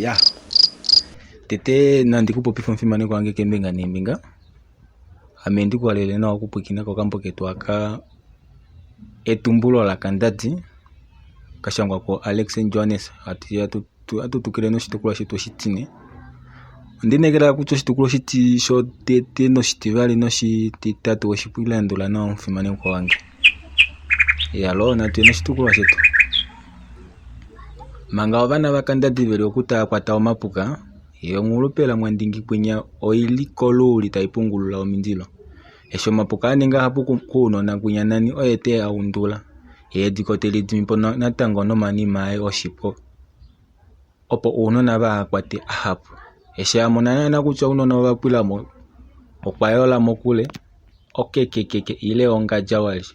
Ya. Tete nandi ku popife omufimanekwa wange keembinga neembinga. Ame ndi ku halele nawa okupwiikina kokambo ketu aka Etumbulo laKandadi ka shangwa kuAlex Johannes. Hatu tukile noshitukulwa shetu oshitine. Onda inekela kutya oshitukulwa shotete noshitivali noshititatu owe shi landula nawa omufimanekwa wange. Iyaloo natu ye noshitukulwa shetu. Manga ovana vaKandadi ve li oku tava kwata omapuka, ye onghulupela Mwandingi kwinya oi li koluuli tai pungulula omindilo. Eshi omapuka a ninga ahapu kounona kwinya nani oye te a undula, ye ediko te li dimi po natango nomanima aye oshipo opo ounona vaha kwate ahapu. Eshi a mona naana kutya ounona ova pwila mo, okwa yola mokule okekekeke ile ongadja wali.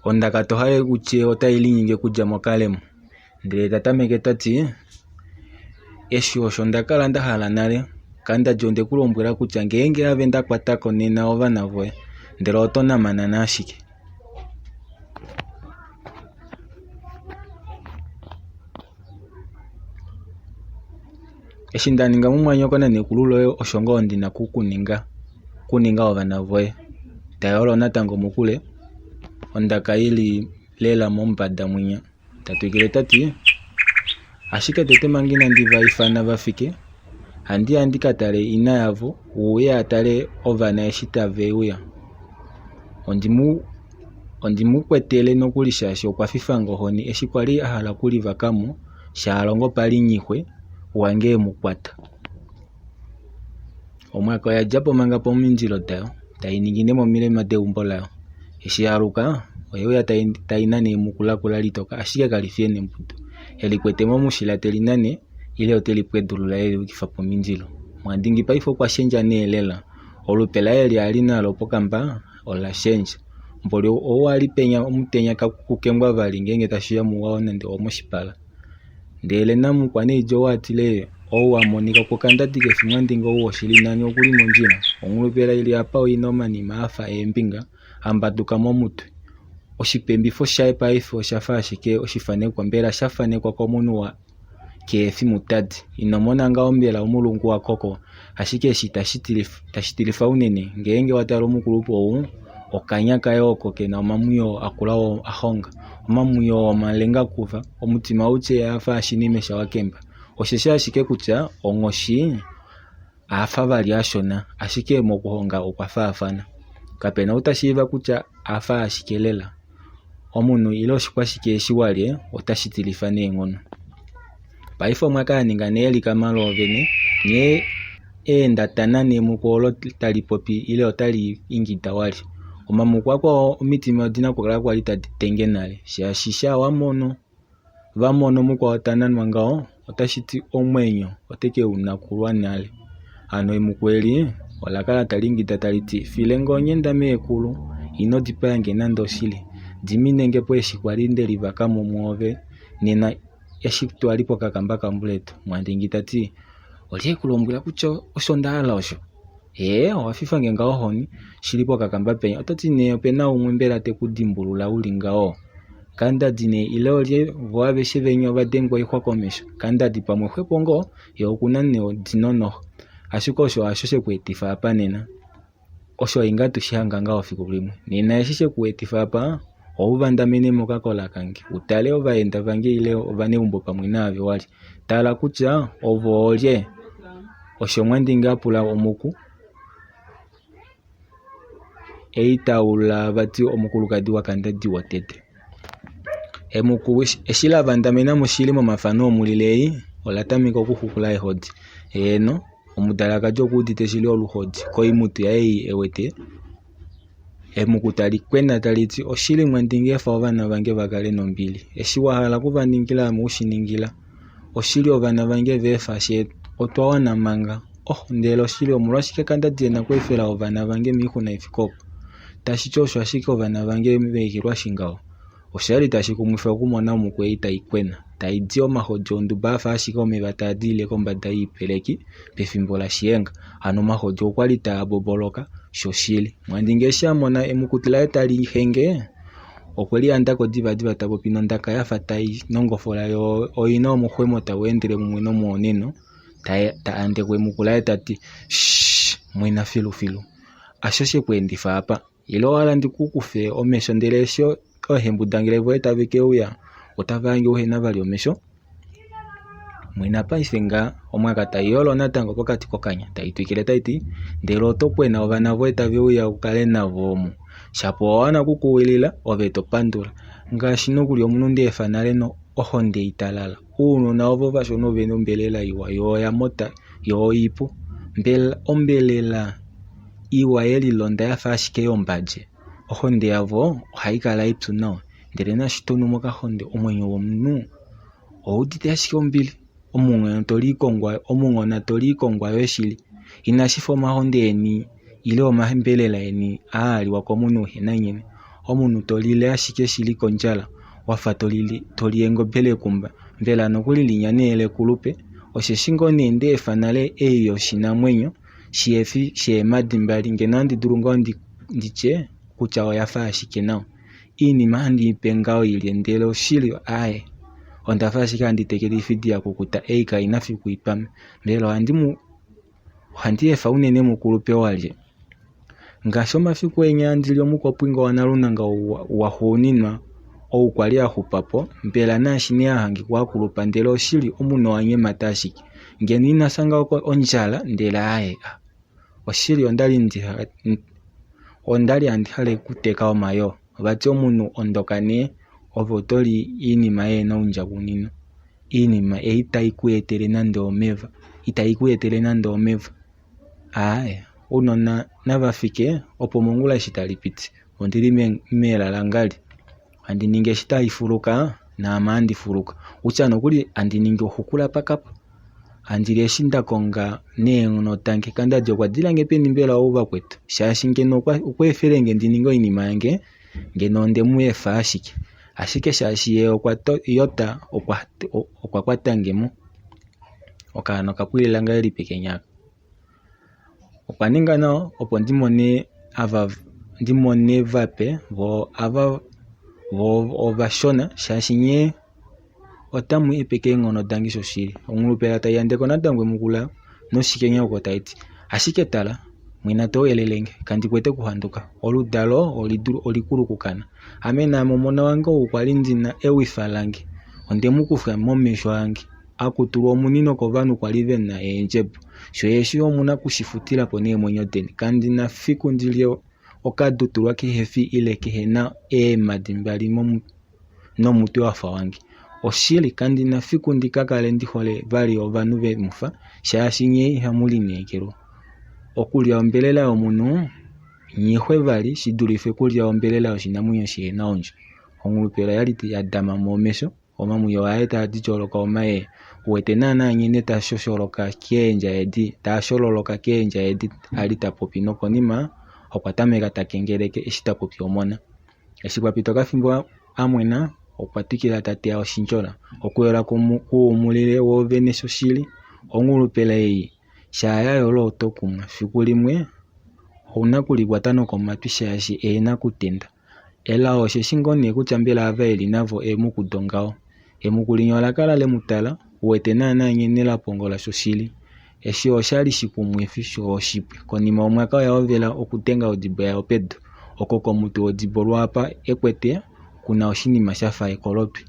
Ondaka to hale kutye otai linyenge okudja mokalemo. Ndele ta tameke ta ti, Eshi osho nda kala nda hala nale. Kandadi onde ku lombwela kutya ngeenge ave nda kwata ko nena ovana voye, ndele oto namanana ashike. Eshi nda ninga mumwanyoko nanekulu loye osho ngoo ndi na oku ku ninga, okuninga ovana voye. Ta yolo natango mokule, ondaka i li lela mombada mwinya. Ta twikile ta ti, Ashike tete manga inandi va ifana va fike, handi ya ndi ka tale ina yavo, uye a tale ovana eshi tave uya. Ondi mu ondi mu kwetele nokuli shaashi okwa fifa nge ohoni eshi kwa li a hala okulivaka mo Shaalongo pali nyihwe wange e mu kwata. Omwaka oya dja po manga pomindilo dayo, tai ningine momilema deumbo layo. Eshi ya aluka, oye uya tai, tai nane emuku lakula litoka, ashike kali fi enembudu. E li kwete momushila te li nane, ile ote li pwedulula e li yukifa pomindilo. Mwandingi paife okwa shendja nee lela. Olupe laye eli a li nalo pokamba ola shendja. Mboli ou a li penya omutenya kakukengwa vali ngeenge tashi ya muwa nande omoshipala. Ndele namukwaniilya ou a tile, Ou a monika kukandadi ke fi Mwandingi ou woshili nani oku li mondjila. Onghulupela i li apa oi na omanima a fa eembinga, a mbaduka momutwe. Oshipembifo shaye paife osha fa ashike oshifanekwa mbela sha fanekwa komunhu wa keefi mutadi. Ino mona ngaho mbela omulungu wa koko? Ashike eshi tashi tilifa unene, ngeenge wa tala omukulupe ou, okanya kaye oko ke na omamwiyo akula oo a honga. Omamwiyo oo omalenga kufa, omutima ou tye a fa ashinime shawakemba. Osheshi ashike kutya onghoshi a fa vali ashona, ashike mokuhonga okwa faafana. Kape na ou ta shiiva kutya a fa ashike lela. Omunhu ile oshikwashike eshi wa lye otashi tilifa neenghono. Paife omwa ka ninga nee elikama loovene nghee eenda ta nane emuku olo tali popi ile otali ingida wali. Omamuku akwao omitima odina okukala kwali tadi tenge nale shaashi sha wa mono va mono mukwao ta nanwa ngaho otashi ti omwenyo ote ke u nakulwa nale. Hano emuku eli ola kala tali ingida tali ti, File nge onghenda meekulu, ino dipaya nge nande oshili. Dimine nge po eshi kwali nde livaka mo mwoove nena eshi twa li pokakamba kambuletu. Mwandingi ta ti, Olye e ku lombwela kutya osho nda hala osho? Hee, owa fifa nge ngaho ohoni shili pokakamba penya. Oto ti nee ope na umwe mbela te ku dimbulula u li ngaho? Kandadi nee ile olye vo aveshe venya ova dengwa oixwa komesho. Kandadi pamwe xwepo ngoo, ye oku na nee odino noho. Ashike osho hasho she ku etifa apa nena. Osho inga tu shi hanga ngaho fiku limwe. Nena eshi she ku etifa apa, ou vandamene mokakola kange, u tale ovaenda vange ile ovaneumbo pamwe naave wali. Tala kutya ovo oolye? Osho Mwandingi a pula omuku. Ei ta ula vati omukulukadi waKandadi wotete. Emuku eshi la vandamena mo shili momafano omulile ei, ola tameka okuxukula eehodi. Heeno, omudalakadi oku udite shili oluhodi koimutu yaye ei e wete. Emuku tali kwena tali ti, Oshili Mwandingi efa ovana vange va kale nombili. Eshi wa hala oku va ningila ame u shi ningila. Oshili ovana vange va efa fye otwa wana manga. Oh, ndele oshili omolwashike kandadi e na okweefela ovana vange moixuna i fike opo? Tashi ti osho ashike ovana vange va ekelwashi ngaho? Osha li tashi kumwifa okumona omuku ei tai kwena, tai di omahodi onduba a fa ashike omeva taa dilile kombada yoipeleki pefimbo laShiyenga. Hano omahodi okwa li taa boboloka shoshili. Mwandingi eshi a mona emukuti laye tali henge, Okwe lianda ko divadiva ta popi nondaka ya fa tai nongofola yo oi na omuxwemo tau endele mumwe nomwooneno, ta andekwa emuku laye ta ti, Shh! Mwena filufilu. Hasho she ku endifa apa. Ile owa hala ndi ku kufe omesho ndele eshi oohembudangele voye tave ke uya otava hange uhe na vali omesho? Mwena paife ngaa, omwaka tai yolo natango pokati kokanya, tai twikile tai ti, Ndele oto kwena ovana voye tave uya u kale navo omu. Shapo owa wana okukuwilila, ove to pandula. Ngaashi nokuli omunhu nda efa nale ohonde italala. Ounona ovo vashona ove na ombelela iwa, yo oya mota, yo oipu. Mbela ombelela iwa ye lilonda ya fa ashike yombadje? Ohonde yavo ohai kala ipyu nawa. Ndele naashi to nu mokahonde, omwenyo womunhu ou udite ashike ombili. Omunghona to li kongwa yoye shili. Inashi fa omahonde eni ile omambelela eni aa a liwa komunhu uhe na nghene. Omunhu to lile ashike shili kondjala wa fa to li engobe lekumba. Mbela nokuli linya nee lekulupe? Osheshi ngoo nee nda efa nale ei yoshinamwenyo shihe fi sheemhadi mbali, ngeno ohandi dulu ngoo ndi tye kutya oya fa ashike nawa. Iinima handi i pe ngaho i lye ndele oshili aaye, onda fa ashike handi tekele oifidi ya kukuta ei kai na fiku i twame. Mbela ohandi mu ohandi efa unene mukulupe walye? Ngaashi omafiku enya handi li omukopwinga wanalunanga waxuuninwa ou kwa li a xupa po, mbela naashi nee a hangikwa a kulupa ndele oshili omunhu owa nyemata ashike. Ngeno ina fya ngaho ondjala ndele aaye, oshili onda li ndi Onda li handi hale okuteka omayoo. Vati omunhu ondoka nee ove oto li iinima yehe na oundjakunino. Iinima ei tai ku etele nande omeva, itai ku etele nande omeva. Aaye, ounona nava fike opo mongula eshi tali piti ondi li melalangali. Handi ningi eshi tai fuluka naame ohandi fuluka. Kutya nokuli handi ningi oxukula pakapo. Handi li eshi nda konga neenghono dange. Kandadi okwa dila nge peni mbela ou vakwetu? Shaashi ngeno okwa efele nge ndi ninge oinima yange, ngeno onde mu efa ashike. Ashike shaashi ye okwa yota okwa kwata nge mo. Okaana oka pwilila ngahelipi kenya aka? Okwa ninga nawa opo ndi mone ava ndi mone vape vo ava vo ovashona shaashi nye otamu hepeke eenghono dange shoshili. Ongulupela tai yandeke natango emukula noshikenya oko tai ti. Ashike tala, mwena to welele nge, kandi kwete okuhanduka. Oludalo olikulu okukana. Ame naame omona wange ou kwa li ndi na ewifa lange, onde mu kufa momesho ange. a kutulwa omunino kovanhu kwa li ve na eendjebo. Sho eshi omu na okushifutila po neemwenyo deni. Kandi na fiku ndi lye okadutulwa kehe fi ile kehe na eemhadi mbali nomutwe wa fa wange. Oshili, kandi na fiku ndi ka kale ndi hole vali ovanhu ve mu fa, shaashi nye ihamu lineekelwa. Okulya ombelela yomunhu nghixwe vali shi dulife okulya ombelela yoshinamwenyo shihe na ondjo. Ongulupela oya li ya dama mo omesho. Omamwiyo aye taa dityoloka omayeye. U wete naanaa nghene ta shosholoka keendja edi, taa shololoka keendja edi a li ta popi nokonima okwa tameka ta kengeleke eshi ta popi omona. Eshi pwa pita okafimbo a mwena, okwa twikila ta teya oshindjola. Okuyola kuumulile woovene shoshili, ongulupela ei shaa ya yola oto kumwa. Fiku limwe ou na okulikwata nokomatwi shaashi eenakutenda. Elao osheshi ngoo nee kutya mbela ava eli navo eemuku dongaho. Emuku linya ola kala le mu tala, u wete naanaa nghene la pongola shoshili. Eshi osha li shikumwifi sho oshipwe. Konima omwaka oya hovela okudenga odibo yayo pedu. Oko komutwe wodibo lwaapa e kwete ku na oshinima sha fa ekolopi.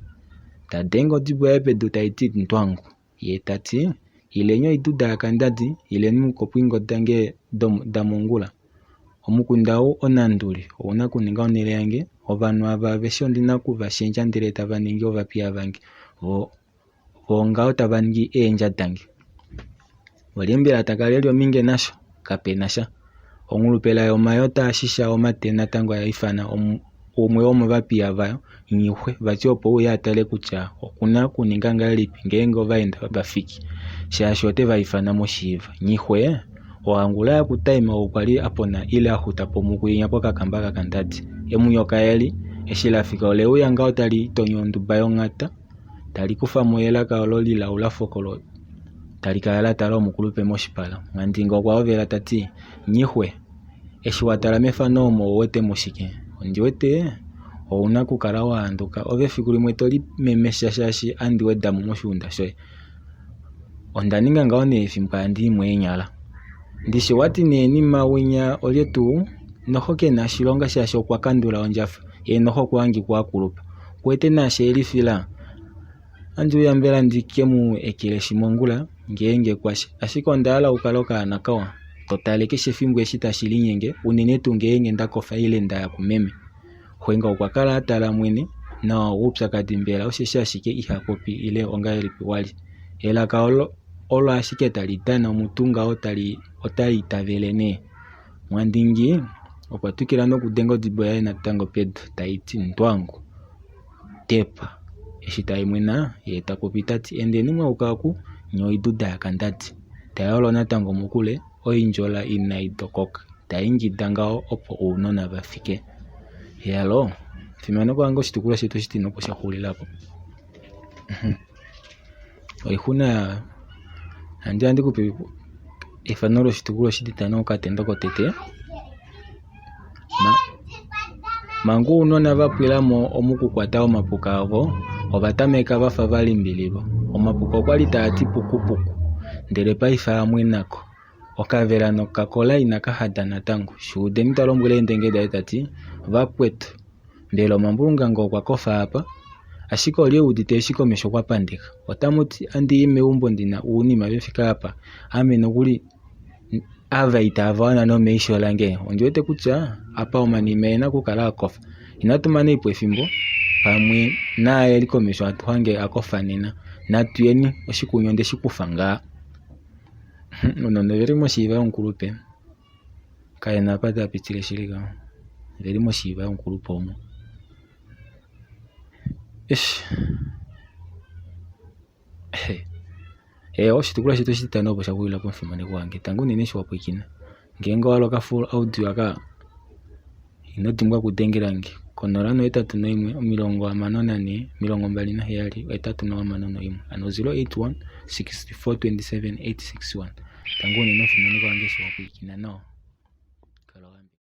Ta denge odibo yaye pedu tai ti ndwangu. Ye ta ti, Ileni oiduda yaKandadi, ileni mu kopwingo dange damongula. Omukunda ou Onanduli ou na okuninga onhele yange, ovanhu ava aveshe ondi na oku va shendja ndele tava ningi ovapiya vange, vo ngaho tava ningi eendja dange. Olye mbela ta kala e li omhinge nasho? Kape na sha. Onghulupela yomayoo taa shisha omate natango oya ifana umwe womovapiya vayo, Nghixwe, vati opo e uye a tale kutya oku na okuninga ngahelipi ngeenge ovaenda va fiki, shaashi ote va ifana moshiiva. Nghixwe, ohangula yaKutaima ou kwa li a pona ile a xuta po mukwinya pokakamba kaKandadi. Emunyoka eli, eshi la fika ole uya ngaho tali itonyo onduba yonhata, tali kufa mo elaka olo lilaula fokolo tali kala la tala omukulupe moshipala. Mwandinga okwa hovela ta ti, Nghixwe, eshi wa tala mefano omo ou wete mo shike? Ondi wete. Ou na okukala wa handuka ove efiku limwe to limemesha shaashi andi weda mo moshiunda shoye. Onda ninga ngaho nee efimbo handi i mweenyala. Ndishi wati nee nima winya olye tuu noho ke na oshilonga shaashi okwa kandula ondjafa ye noho okwa hangikwa a kulupa. Ku wete naashi e lifila? Ohandi uya mbela ndi ke mu ekeleshi mongula ngeenge kwasha, ashike onda hala u kale okaana kawa, to tale keshe efimbo eshi tashi linyenge, unene tuu ngeenge nda kofa ile nda ya kumeme. Xwenga okwa kala a tala mwene nawa oupyakadi mbela osheshi ashike iha popi ile ongahelipi wali. Elaka olo olo ashike tali dana omutu ngaho tali ota itavele nee. Mwandingi okwa twikila nokudenga odibo yaye natango pedu tai ti ndwangu tepa. Eshi tai mwena yee ta popi ta ti endeni mwa yuka oku nye oiduda yakandadi. Ta yolo natango mokule oindjola inai tokoka ta ingida ngaho opo ounona va fike. Iyaloo, fimaneko wange oshitukulwa shetu oshitine opo sha xulila po. Oixuna handi handi kupe efano loshitukulwa oshititano okatendo kotete. Manga ounona va pwila mo omokukwata omapuka avo, ova tameka va fa va limbililwa. Omapuka okwa li taa ti pukupuku, ndele paife a mwena ko. Okavela nokakola inaka hada natango. Shuudeni ta lombwele eendenge daye ta ti, Vakwetu, mbela omambulunga okwa kofa apa? Ashike olye e udite eshi komesho kwa pandeka? Otamu ti andi i meumbo ndi na ounima ve fike apa? Ame nokuli ava itava wana nomeisho lange. Ondi wete kutya apa omanima e na okukala a kofa. Inatu mana po efimbo pamwe naa e li komesho hatu hange a kofa nena. Natu yeni, oshikunyu onde shi kufa ngaa. Ounona ove li moshiiva yomukulupe. Kaye na apa tava pitile shili ngaho. Ove li moshiiva yomukulupe omo. Eish! Eewa oshitukulwa shetu oshititano opo sha xulila pomufimanekwa wange. Tangi unene eshi wa pwilikina. Ngeenge owa hala okafull audio aka ino dimbwa okudengela nge konola nohetatu noimwe 64 27 861 hano 081 64 27 861. Tangi unene omufimanekwa wange eshi wa pwilikina nawa.